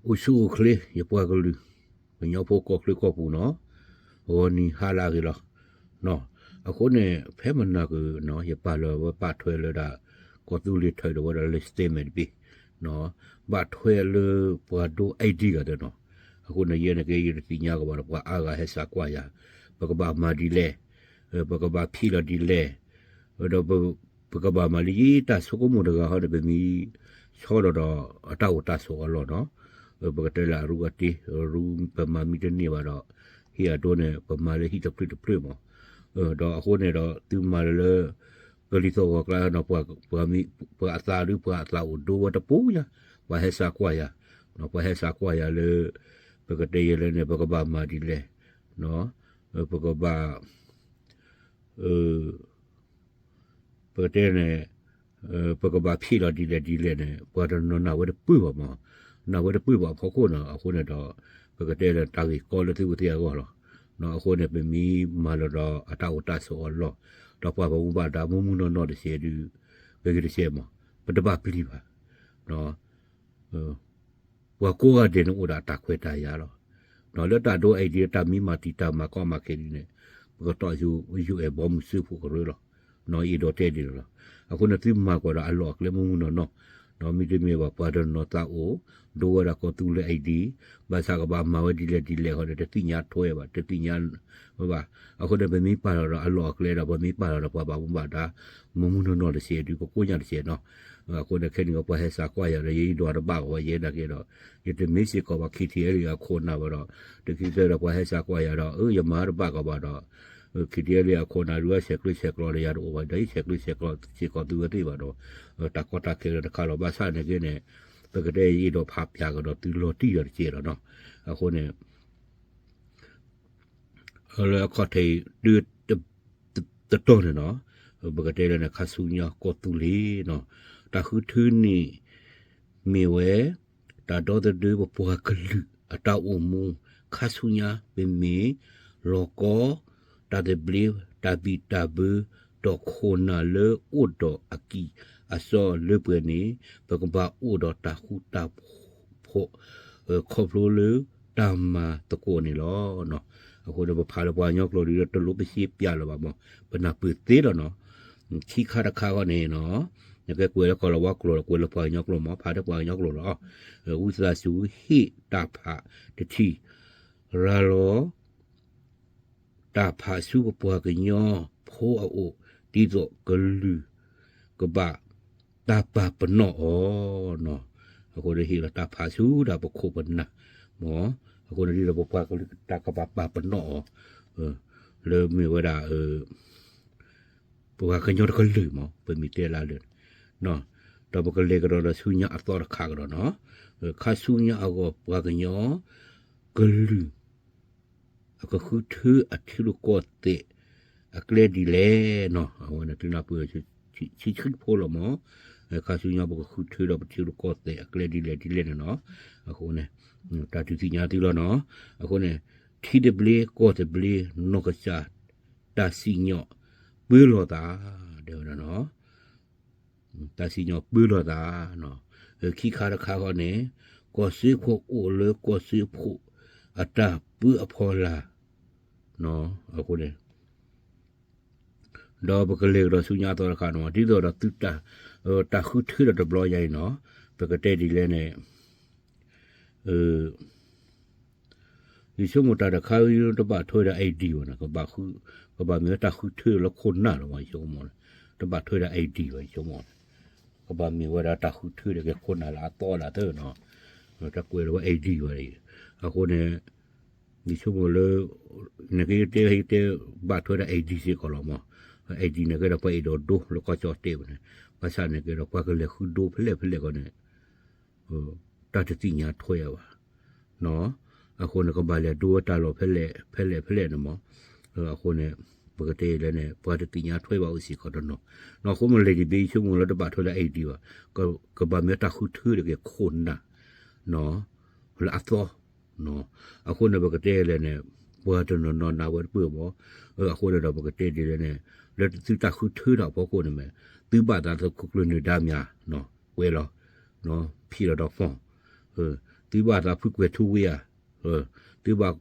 အိၣ်ဆူၣ်အိၣ်ချ့ ယပှၤကလုာ် ကညီဖိကီၢ်ချၢကီၢ်ပူၤနီၤ, ဂီၤနံၤဟါလၢအဂ့ၤလီၤ. အဃိန့ၣ် ဖဲမနၤကနီၤ ယပာ်လီၤဝဲဘၣ်ထွဲလၢဒၣ် ကီၢ်သူလ့ၤထၢၣ်ဒီးဝဲဒၣ်လၢ statement တဘ့ၣ် ဘၣ်ထွဲလၢပှၤဒိ ID ဂၤသနီၤ. အဃိန့ၣ် ယဲန့ၣ်က့ ယတသ့ၣ်ညါကဘၣ်ဒီး ပှၤအါဂၤဟဲစးကွၢ်ယၤ, ပကဘၣ်မၤဒ်လဲၣ်, ပကဘၣ်ဖံးလီၤဒ်လဲၣ်, ဒီး ပကဘၣ်မၤလၢယတၢ်ဆိကမိၣ်တဂၤဟီဒီး ပမ့ၢ်ဆီဒီးဒီးအတၢ်အိၣ်တၢ်ဆိးအလီၢ်နီၤ, ပကတဲလၢအရူအတ့ ရူပမၤမံတန့ၢ်ဘၣ်ဒီး ဟံၣ်အဒိန့ၣ် ပမၤလၢဟံၣ်တဖျၢၣ်တဖျၢၣ်မး. ဒီးအဃိန့ၣ်ဒီး သုမၤလၢလၢ ကလံၤသီၣ်ဂီၤကျါနီၤ ပှၤအသးဒု ပှၤအသးအိၣ်ဒိဝဲတပူၤညါ, ပှၤဟဲစးကွၢ်ယၤ, ပှၤဟဲစးကွၢ်ယၤလၢ ပကတဲယဲလၢန့ၣ် ပကဘၣ်မၤဒ်လဲၣ်, ပကဘၣ် ပကတဲန့ၣ် ပကဘၣ်ဖံးလီၤဒ်လဲၣ်ဒ်လဲၣ်န့ၣ် ပှၤတနီၤနၢ်ဝဲတပၢၢ်ဘၣ်မး, နၢ်ဝဲတပၢၢ်ဘၣ်အဖီခိၣ်နီၤ. အဃိန့ၣ်ဒီး ပကတဲလၢတၢ်ဂ့ၢ်ကီလၢသုဝဲသ့ၣ်အဂီၢ်လီၤ. အဃိန့ၣ် ပမ့ၢ်မၤလီၤဒီးအတၢ်အိၣ်တၢ်ဆိးအလီၢ် ဒီးပှၤဘၣ်မူဘၣ်ဒါမုၢ်မုၢ်နီၢ်နီၢ်တစဲးဒု ပဂ့ၤတစဲးမး ပတဘၣ်ပျံၤဘၣ်. ပှၤကိးဂၤဒဲးန့ၣ်အိၣ်ဒီးအတၢ်ခွဲးတၢ်ယာ်လီၤ. လၢတၢ်ဒိ ID တၢ်မ့ၢ်မၤတံာ်တာ်မၤကီမၤခဲဒ်န့ၣ် ပကတီၢ်ယိာ်အဲၣ်ဘီမုၢ်စၢဖှိၣ်ကရၢလီၤ. အ့ၣ်ဒိးတဲဒ်န့ၣ်လီၤ. အဃိန့ၣ်သုမၤကွၢ်ဒီးအလီၢ်အကျဲမုၢ်မုၢ်နီၢ်နီၢ်, မ့တမ့ၢ်ဘၣ်ပှၤတနီၤသးအိၣ် ဒိဝဲဒၣ်ကီၢ်သူလ့ၤ ID ဘၣ်ဆၣ်ကဘၣ်မၤဝဲဒ်လဲၣ်ဒ်လဲၣ်ဃီဒီး တသ့ၣ်ညါထွဲဘၣ် တသ့ၣ်ညါဝဲဘၣ်. အဃိန့ၣ် ပမ့ၢ်ပာ်လီၤဒီးအလီၢ်အကျဲဒီး ပမ့ၢ်ပာ်လီၤဒီးပှၤဘၣ်မူဘၣ်ဒါ မုၢ်မုၢ်နီၢ်နီၢ်တစဲးဒု ကကိးညါတစဲးနီၤ. အဃိန့ၣ် ခဲနံၤကီးပှၤဟဲစးကွၢ်ယၤဒီး ယအ့ၣ်ဒိးတဘၣ်ကီးဘၣ်ယဲနာ်က့ဒီး ယတမ့ၢ်စ့ၢ်ကီးဘၣ် KTLA အခိၣ်နၢ်ဘၣ်ဒီး တခံသၢဒီးပှၤဟဲစးကွၢ်ယၤဒီး အၢ ယမၤတဘၣ်ကီးဘၣ်ဒီး KTLA အခိၣ်နၢ်ဒုးဆဲးကျၢဆဲးကျိးဒီးယၤတအိၣ်ဘၣ်ဒီး ယဆဲးကျၢဆဲးကျိးစ့ၢ်ကီးသုဝဲသ့ၣ်ဘၣ်ဒီး တၢ်ကီတၢ်ခဲလၢတခါလီၤ. ဘၣ်ဆၣ်နာ်က့န့ၣ် ပကတဲယအ့ၣ်ဒိးဖးပၠးကဒီးသုလီၤတံၢ်ဒီးတစဲးဒီးနီၤ. အဃိန့ၣ် လၢအခီၣ်ထံး တတီၢ်န့ၣ်နီၤ, ပကတဲလၢန့ၣ် ခါဆူညါကီၢ်သူလ့ၤနီၤ, တၢ်ဃုထၢန့ၣ် မ့ၢ်ဝဲ တၢ်ဒီသဒၢပပှၤကလုာ်အတၢ်အိၣ်မူ ခါဆူညါ ပမ့ၢ် လီၤကီ တၢ်သဘျ့ တၢ်ဘံၣ်တၢ်ဘၢ ဒီးခိၣ်နၢ်လၢအိၣ်ဒီးအကံၢ်အစီလၢပှဲၤန့ၣ် ပကဘၣ်အိၣ်ဒီးတၢ်ဃူတၢ်ဖိး ခီဖျိလၢတၢ်မၤသကိးန့ၣ်လီၤ. အဃိန့ၣ် ပဖးလၢပှၤကညီကျိာ်ဒ်ဒီး တလိၣ်ပစ့ပၠးလၢၤဘၣ်မး ပနၢ်ပၢၢ်သ့လီၤနီၤ. ခံခါတခါဃီန့ၣ်နီၤ, နကဲကွဲးလၢကီၢ်လီၤဝါကျိာ်ဒီး ကွဲးလၢပှၤကညီကျိာ်မး ဖးဒီးပှၤကညီကျိာ်လီၤ. ဝံသးစူၤဟ့ၣ်တၢ်ဖးတထံၣ် ရၤလီၤ တၢ်ဖးဆူပပှၤကညီဖိအအိၣ် ဒ်သိးကလုာ်ကဘၣ်တၢ်ပာ်ပနီၣ်အီၤနီၤ. အဃိန့ၣ်ဟ့ၣ်လီၤတၢ်ဖးဆူဒၣ်ပခိၣ်ပနၢ်မး, အဃိန့ၣ်ဒ်သိးပပှၤကလုာ်တၢ်ကဘၣ်ပာ်ပနီၣ်အီၤ လၢမ့ၢ်ဝဲဒၣ် ပပှၤကညီတကလုာ်မး ပမ့ၢ်တဲလၢလၢာ်န့ၣ်, ဒီးပကလဲၤကဒီးဒီးဆူညါအသီတခါကဒီးနီၤ, ခါဆူညါအဂီၢ် ပှၤကညီကလုာ် အကဃုထၢအထံရူၢ်ကီၢ်သဲးအကျဲဒ်လဲၣ်နီၤ, အဝဲန့ၣ်သုနၢ်ပၢၢ်ဆံဆံဖိလီၤမး, ခါဆူညါပကဃုထၢဒီးပထံရူၢ်ကီၢ်သဲးအကျဲဒ်လဲၣ်ဒ်လဲၣ်န့ၣ်နီၤ, အဃိန့ၣ် တၢ်ဒုးသ့ၣ်ညါသုလီၤနီၤ, အဃိန့ၣ် ထံသဘျ့ကီၢ်သဘျ့ နီၢ်ကစၢ် တၢ်စံၣ်ညီၣ်ပၢလီၤသး တဲဝဲဒၣ်နီၤ တၢ်စံၣ်ညီၣ်ပၢလီၤသး, ခံခါတခါဃီန့ၣ် ကီၢ်စၢဖှိၣ်အိၣ်လၢကီၢ်စၢဖှိၣ်အတၢ်ပၢအဖီလာ်, အဃိန့ၣ် ဒီးပကလဲၤကဒီးဆူညါအသီတခါနီၤ, ဒ်သိးဒီးသုတၢ် တၢ်ဃုထၢဒီးတဘျီညါအံၤနီၤ, ပကတဲဒ်လဲၣ်န့ၣ် ယဆိကမိၣ်တၢ်တခါအံၤ တဘၣ်ထွဲဒီး ID ဘၣ်န့ၣ်, ကဘၣ်မ့ၢ်ဝဲတၢ်ဃုထၢလၢခိၣ်နၢ်လီၤမး ယဆိကမိၣ်န့ၣ်, တဘၣ်ထွဲဒီး ID ဘၣ် ယဆိကမိၣ်န့ၣ်, ကဘၣ်မ့ၢ်ဝဲဒၣ်တၢ်ဃုထၢဒီးက့ၤခိၣ်နၢ်လၢအသီလၢအသၢနီၤ, တၢ်ကွဲးလၢဝဲ ID ဘၣ်အံၤ, အဃိန့ၣ် ယဆိကမိၣ်လၢ နကတဲတဲ ဘၣ်ထွဲဒီး ID စ့ၢ်ကီးလီၤမး, ID န့ၣ်ကဲဒီးပှၤအဲၣ်ဒိးဒိလၢကီၢ်ကၠီၣ်တဲာ်ဝဲန့ၣ်, ဘၣ်ဆၣ်န့ၣ်ကဲဒီးပှၤကလဲၤဃုဒိဖဲလဲၣ်ဖဲလဲၣ်ကီးန့ၣ် တၢ်တသ့ၣ်ညါထွဲဘၣ်, အဃိန့ၣ် ကဘၣ်လဲၤဒိဝဲတၢ်လီၢ်ဖဲလဲၣ်ဖဲလဲၣ်ဖဲလဲၣ်န့ၣ်မး, အဃိန့ၣ် ပကတဲလဲၣ်န့ၣ် ပှၤတသ့ၣ်ညါထွဲဘၣ်အိၣ်စ့ၢ်ကီးတနီၤ, အဃိမ့ၢ်လဲၤဒံးဘ့ ယဆိကမိၣ်လၢတဘၣ်ထွဲလၢ ID ဘၣ်, ကဘၣ်မ့ၢ်တၢ်ဃုထၢဒီးက့ၤခိၣ်နၢ် လၢအသီ အဃိန့ၣ် ပကတဲလဲၣ်န့ၣ် ပှၤတနီၤနီၤနၢ်ဝဲတပၢၢ်ဘၣ်, အဃိန့ၣ်ဒီးပကတဲဒ်လဲၣ်န့ၣ် လၢသုတၢ်ဃုထၢဒီးအဖီခိၣ်န့ၣ်မ့ၢ် သုဘၣ်သးသုးခိၣ်ကျၢၢ်နၢၤဒါမၠး ကွဲးလီၤ ဖံးလီၤဒီး phone သုဘၣ်သးဖုကွဲၤထူဝ့ဧါ, သုဘၣ်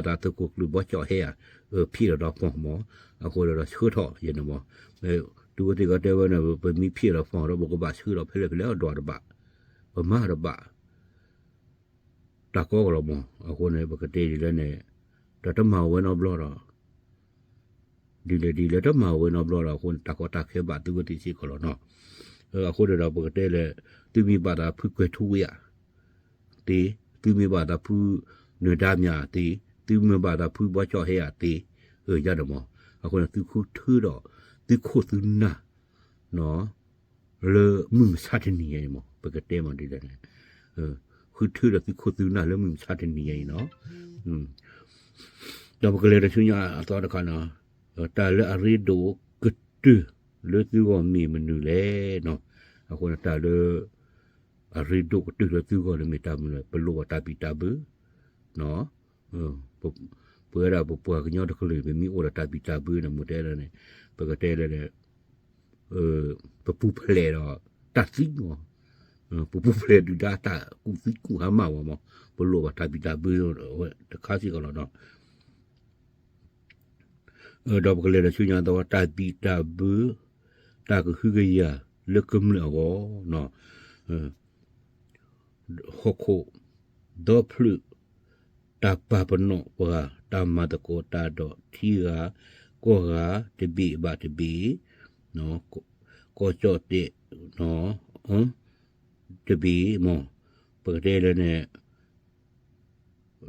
သးသုးခိၣ်ကျၢၢ်ဘီကၠီၣ်ဟဲဧါ, ဖံးလီၤဒီးဖီၣ်မး, အဃိဒီးဆှၢထီၣ်ယဲန့ၣ်မး, တုၤဝဲသ့ၣ်ကတဲဝဲန့ၣ် ပမ့ၢ်ဖံးလီၤဖီၣ်ဒီး ပကဘၣ်ဆှၢလီၤဖဲလဲၣ်ဖဲလဲၣ်အဒွးတဘၣ်, ပမၤတဘၣ် တၢ်ကီကလီၤမး, အဃိန့ၣ် ပကတဲဒ်လဲၣ်န့ၣ်, ဒီးတမၤဝဲနီတဘျီဒီး ဒ်လဲၣ်ဒ်လဲၣ်တမၤဝဲနီတဘျီဒီး အဃိန့ၣ် တၢ်ကီတၢ်ခဲဘၣ်သုဝဲသ့ၣ်စ့ၢ်ကီးလီၤနီၤ. အဃိန့ၣ်ဒီးပကတဲလဲၣ်, သုမ့ၢ်ဘၣ်သးဖုကွဲၤထူဝ့ဧါ, သ့, သုမ့ၢ်ဘၣ်သးဖုနၢၤဒါမၠးသ့, သုမ့ၢ်ဘၣ်သးဖုဘီကၠီၣ်ဟဲဧါသ့, ယၤဒီးမး, အဃိန့ၣ် သုဃုထၢဒီး သုခိၣ်သုနၢ် လၢမုၢ်မဆါတနံၤညါအံၤမး ပကတဲမးဒ်လဲၣ်န့ၣ်, ဃုထၢဒီးသုခိၣ်သုနၢ်လၢမုၢ်မဆါတနံၤညါအံၤနီၤ. ဒီးပကလဲၤတဆူညါအသီတခါနီၤ, တၢ်လၢအရ့ဒိၣ်ကတၢၢ်လၢသုဂီၢ်မ့ၢ်မနုၤလဲၣ်နီၤ. အဃိန့ၣ် တၢ်လၢ အရ့ဒိၣ်ကတၢၢ်လၢသုဂီၢ်န့ၣ်မ့ၢ်တၢ်မနုၤလဲၣ်, ပလိၣ်ဘၣ်တၢ်ဘံၣ်တၢ်ဘၢ ပဝဲဒၣ်ပပှၤကညီတကလုာ် ပမ့ၢ်အိၣ်ဒီးတၢ်ဘံၣ်တၢ်ဘၢန့ၣ် မ့ၢ်တဲလဲၣ်န့ၣ်, ပကတဲလဲၣ်န့ၣ်, ပပူၤဖျဲးဒီးတၢ်သံမး, ပပူၤဖျဲးဒုၣ်ဒါတၢ်ကူၣ်သံကူၣ်ဟါမၢ်ဝဲမး, ပလိၣ်ဘၣ်တၢ်ဘံၣ်တၢ်ဘၢတခါစ့ၢ်ကီးလီၤနီၤ. ဒီးပကလဲၤဒီးဆူညါသီ တၢ်ဘံၣ်တၢ်ဘၢ, တၢ်ကဟုကယာ်လၢကမျၢၢ်အဂီၢ်နီၤ. ဟီၣ်ခိၣ်ဒီဖျၢၣ်, တၢ်ပာ်ပနီၣ်ပှၤ, တၢ်မၤသကိးတၢ်ဒီးထံဂၤကီၢ်ဂၤတဘ့ၣ်ဘၣ်တဘ့ၣ်, ကီၢ်ကၠီၣ်တဲၣ်တဘ့ၣ်မး, ပကတဲလဲၣ်န့ၣ်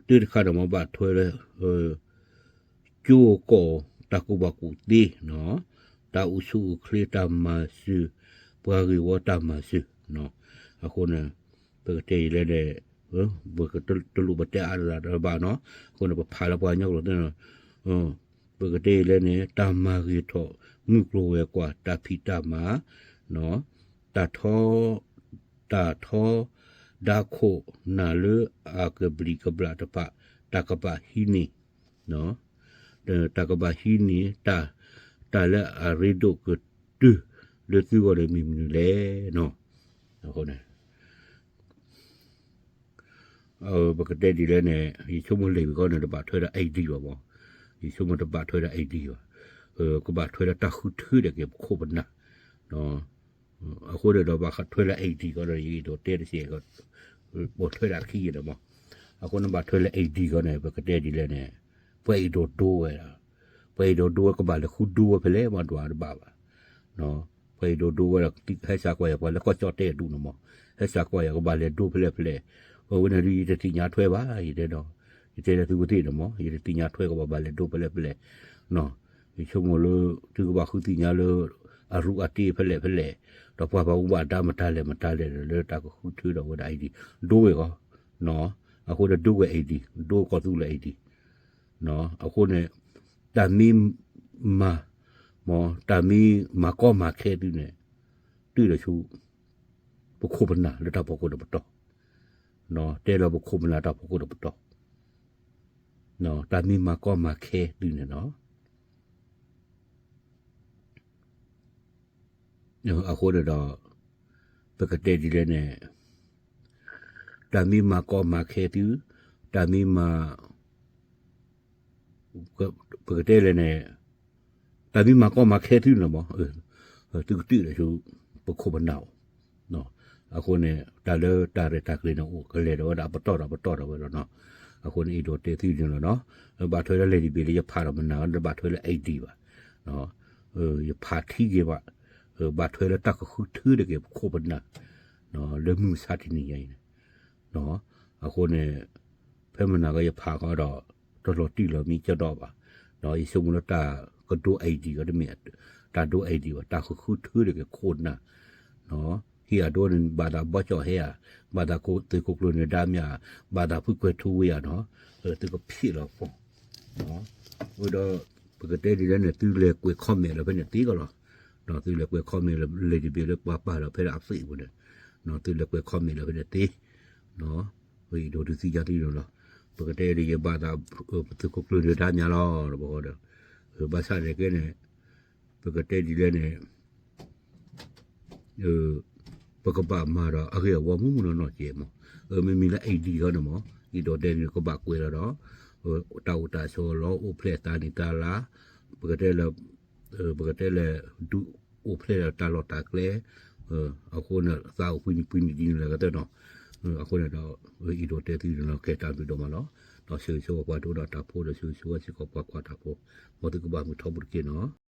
တၢ်တခါဒီးမ့ၢ်ဘၣ်ထွဲလၢ ကၠိကီၢ်တၢ်ကူၣ်ဘၣ်ကူၣ်သ့, တၢ်အိၣ်ဆူၣ်အိၣ်ချ့တၢ်မၤစၢၤ, ပှၤဂ့ၢ်ဝီတၢ်မၤစၢၤ, အဃိန့ၣ် ပကတဲအံၤလဲၣ်န့ၣ် ပတလိၣ်ပတဲအါဒၣ်တဘၣ်နီၤ, အဃိန့ၣ် ပဖးလၢပှၤကညီကျိာ်သ့ၣ်နီၤ, ပကတဲအံၤလဲၣ်န့ၣ် တၢ်မၤဂ့ၤထီၣ်မုၢ်ကျိၤဝဲၤကွာ် တၢ်ဖံးတၢ်မၤ, တၢ်ထီ တၢ်ထီဒါခိၣ်နၢ်လၢအကဘျံးကဘျၣ်တဖၣ် တၢ်ကဘၣ်ဟံးန့ၢ်, တၢ်ကဘၣ်ဟံးန့ၢ် တၢ်လၢအရ့ဒိၣ်ကတၢၢ်လၢသုဂီၢ်န့ၣ်မ့ၢ်မနုၤလဲၣ်နီၤ. အဃိန့ၣ် ပကတဲဒ်လဲၣ်န့ၣ် ယဆိကမိၣ်လံာ်ဝံၤဃီန့ၣ် တဘၣ်ထွဲဒီး ID ဘၣ်မး, ယဆိကမိၣ်တဘၣ်ထွဲဒီး ID ဘၣ်, ကဘၣ်ထွဲဒီးတၢ်ဃုထၢဒၣ်က့ၤပခိၣ်ပနၢ်, အဃိန့ၣ်ဒီးဘၣ်ထွဲလၢ ID ဃီဒီး ယအဲၣ်ဒိးတဲတစဲး ပိာ်ထွဲဒၣ်ခံယဲၢ်ဒီးမး, အဃိန့ၣ်ဘၣ်ထွဲလၢ ID ဃီန့ၣ် ပကတဲဒ်လဲၣ်န့ၣ် ပှၤအဲၣ်ဒိးဒိဝဲဒၣ်, ပှၤအဲၣ်ဒိးဒိဝဲကဘၣ်လဲၤဃုဒိဝဲဖဲလဲၣ်မး ဒွးတဘၣ်ဘၣ် ပှၤအဲၣ်ဒိးဒိဝဲဒီး ဟဲစးကွၢ်ယၤ ပှၤလၢကီၢ်ကၠီၣ်တဲၣ်ဒူၣ်န့ၣ်မး, ဟဲစးကွၢ်ယၤ ကဘၣ်လဲၤဒိဖဲလဲၣ်ဖဲလဲၣ်, အဝဲန့ၣ်ဒ်ယတသ့ၣ်ညါထွဲဘၣ် ယတဲဒီး, ယတဲဒီးသုဝဲသ့ၣ်န့ၣ်မး ယတသ့ၣ်ညါထွဲကဘၣ်ဘၣ်လဲၤဒိဖဲလဲၣ်ဖဲလဲၣ်, ယဆိကမိၣ်လၢ သုကဘၣ်ဃုသ့ၣ်ညါလၢ အရူအတ့ဖဲလဲၣ်ဖဲလဲၣ်, ဒီးပှၤဘၣ်မူဘၣ်ဒါမတၤလဲၣ်မတၤလဲၣ်ဒီး လၢတၢ်ကဃုထၢဒီးဝဲဒၣ် ID ဒိဝဲဃီ, အဃိန့ၣ်ဒိဝဲ ID ဒိကီၢ်သူလ့ၤ ID အဃိန့ၣ် တၢ်မ့ၢ်မၤ, မ့ၢ်တၢ်မ့ၢ်မၤကီမၤခဲသုန့ၣ် တုၤဒီးဆူ ပခိၣ်ပနၢ်လၢတၢ်ဖီခိၣ်ဒီးပတီၢ်, တဲလီၤပခိၣ်ပနၢ်တၢ်ဖီခိၣ်ဒီးပတီၢ်, တၢ်မ့ၢ်မၤကီမၤခဲသုန့ၣ်နီၤ အဃိန့ၣ်ဒီး ပကတဲဒ်လဲၣ်န့ၣ် တၢ်မ့ၢ်မၤကီမၤခဲသု, တၢ်မ့ၢ်မၤ ပကတဲလဲၣ်န့ၣ် တၢ်မ့ၢ်မၤကီမၤခဲသုန့ၣ်မး, သုကတုၤဒီးဆူ ပခိၣ်ပနၢ်အိၣ်, အဃိန့ၣ် တၢ်လၢတၢ်ရဲၣ်တၢ်ကျဲၤန့ၣ်အိၣ် ကလဲၤဒီးဝဲဒၣ်ပတီၢ်ဒီးပတီၢ်ဒီးဝဲလီၤနီၤ, အဃိန့ၣ် အဲၣ်ဒိးတဲသုန့ၣ်လီၤနီၤ, ဘၣ်ထွဲလၢလဲၤတဘ့ၣ်လၢယဖးဒီးမနၤ တဘၣ်ထွဲလၢ ID ဘၣ်, ယဖးထံက့ၤဘၣ်, ဘၣ်ထွဲလၢတၢ်ကဃုထၢဒၣ်က့ၤပခိၣ်ပနၢ် လၢမုၢ်မဆါတနံၤညါအံၤန့ၣ်, အဃိန့ၣ် ဖဲမနၤကယဖးဃီဒီး တလီၤတံၢ်လီၤမံကဒီးဘၣ်, ယဆိကမိၣ်လၢတၢ်ကဒိ ID ကီးတမ့ၢ် တၢ်ဒိ ID ဘၣ်, တၢ်ကဃုထၢဒၣ်က့ၤခိၣ်နၢ်, ဟံၣ်အဒိန့ၣ် ဘၣ်သးဘီကၠီၣ်ဟဲဧါ, ဘၣ်သးသုးခိၣ်ကျၢၢ်နၢၤဒါမၠး, ဘၣ်သးဖုကွဲၤထူဝ့ဧါနီၤ, သုကဖံးလီၤဖီၣ် ဒီး ပကတဲဒ်လဲၣ်န့ၣ် သုလဲၤကွဲး comment လီၤဖဲန့ၣ်သ့ကီးလီၤ, သုလဲၤကွဲး comment လၢ လဲၤတဘ့ၣ်လၢပှၤပာ်လီၤဖဲလၢအ Facebook ပူၤန့ၣ်, သုလဲၤကွဲး comment လီၤဖဲန့ၣ်သ့, အံၤဒိးဒုးသ့ၣ်ညါသုန့ၣ်လီၤ, ပကတဲဒ်ယဘၣ်သး သုးခိၣ်ကျၢၢ်နၢၤဒါမၠးလီၤ, ဒီး ဘၣ်ဆၣ်န့ၣ်ကဲန့ၣ် ပကတဲဒ်လဲၣ်န့ၣ် အ ပကဘၣ်မၤဒီးအဂ့ၢ်အဝီမုၢ်မုၢ်နီၢ်နီၢ်ကဲမး, မ့မ့ၢ်လၢ A D ဟီန့ၣ်မး, အံၤဒီးတဲန့ၣ် ကဘၣ်ကွဲးလီၤဒီး တၢ်အိၣ်တၢ်ဆိးလီၤ အိၣ်ဖျဲၣ်သးနံၣ်သးလါ, ပကတဲလၢ ပကတဲလၢ ဒုးအိၣ်ဖျဲၣ်ဒီးတၢ်လီၢ်တၢ်ကျဲ, အဃိန့ၣ် သးအိၣ်ပှဲၤနံၣ်ပှဲၤနံၣ်ဒ်န့ၣ်လၢကသၢနီၤ, အဃိန့ၣ်ဒီး အံၤဒီးတဲသုန့ၣ်လီၤ ကဲတၢ်ဘျုးဒိၣ်မးလီၤ, ဒီးဆၢဂ့ၤဆၢဝါပှၤဒိကနၣ်တၢ်ဖိ ဒီးဆၢဂ့ၤဆၢဝါစ့ၢ်ကီးပှၤကွၢ်တၢ်ဖိ, မ်သုကဘၣ်မုာ်ထီဘိတက့ၢ်နီၤ.